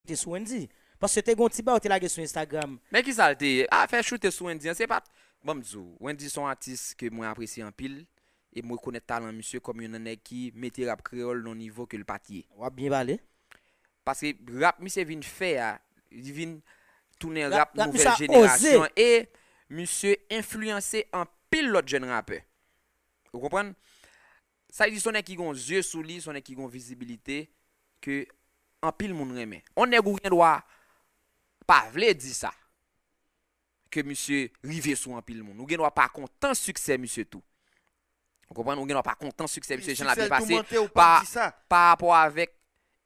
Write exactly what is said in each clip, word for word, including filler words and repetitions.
te sou Wendy. Paske te gen yon ti bagay ou te lage sou Instagram. Men ki sa l te ye? Afè choute sou Wendy an, se pa t. Ban m di w, Wendy se yon atis ke mwen apresye anpil. E m rekonèt talan misye kòm youn nan nèg ki mete rap kreyòl nan yon nivo ke l pa t ye. W ap byen pale. Paske rap misye vin fè a, li vin tounen rap nouvèl jenerasyon an. E misye enfliyanse anpil lòt jèn rapè. Ou konprann? Sa vle di se yon nèg ki gen yon zye sou li, se yon nèg ki gen yon vizibilite ke anpil moun renmen. Yon nèg ou gen dwa pa vle di sa. Ke misye rive sou anpil moun. Ou gen dwa pa kontan siksè misye tou. Ou konprann? Ou gen dwa pa kontan siksè misye, jan l ap depase pa rapò avèk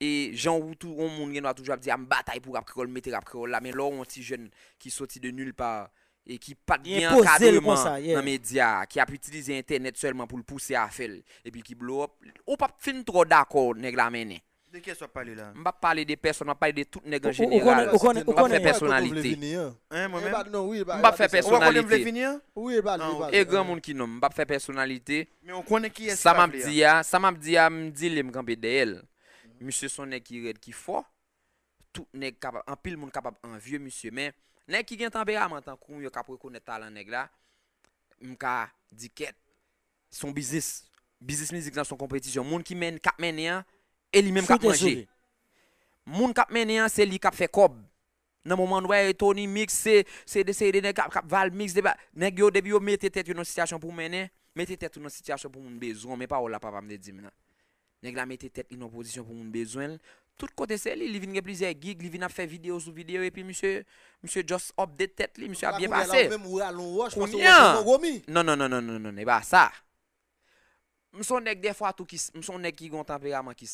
e jan ou tou yon moun gen dwa toujou ap di a m batay pou rap kreyòl, m mete rap kreyòl la, men lè w yon ti jèn ki soti de nil pa e ki pa t gen ankadreman nan medya a, ki ap itilize entènèt sèlman pou l pouse afè l, epi ki blow up, ou p ap fin twò dakò nèg la mennen. De kiyès w ap pale la? M p ap pale de pèsòn, m ap pale de tout nèg an jeneral. M p ap fè pèsonalite. M p ap fè pèsonalite. E granmoun ki nonm, m p ap fè pèsonalite. Sa m ap di a, sa m ap di a, m di li m kanpe dèyè l. Misye se yon nèg ki rèd, ki fò. Tout nèg kapab, anpil moun kapab anvye misye, men nèg ki gen tanperaman tankou m yo k ap rekonèt talan nèg la, m ka di kèt, se yon biznis. Biznis mizik lan se yon konpetisyon. Moun ki men, k ap mennen an, e li menm k ap manje. Moun k ap mennen an, se li k ap fè kòb. Nan moman nou wè Tony Mix, se, se de seri de nèg k ap, k ap Val Mix, de ba, nèg yo, depi yo mete tèt yo nan sitiyasyon pou mennen, mete tèt ou nan sitiyasyon pou moun bezwen w, men pawòl la papa m te di m nan. Nèg la mete tèt li nan pozisyon pou moun bezwen l. Tout kote se li, li vin gen plizyè gig, li vin ap fè videyo sou videyo, epi misye, misye just update tèt li, misye ap byen pase. Kounye a, non, non, non, non, non, non, e pa sa. M se yon nèg dèfwa tou ki, m se yon nèg ki gen yon tanperaman ki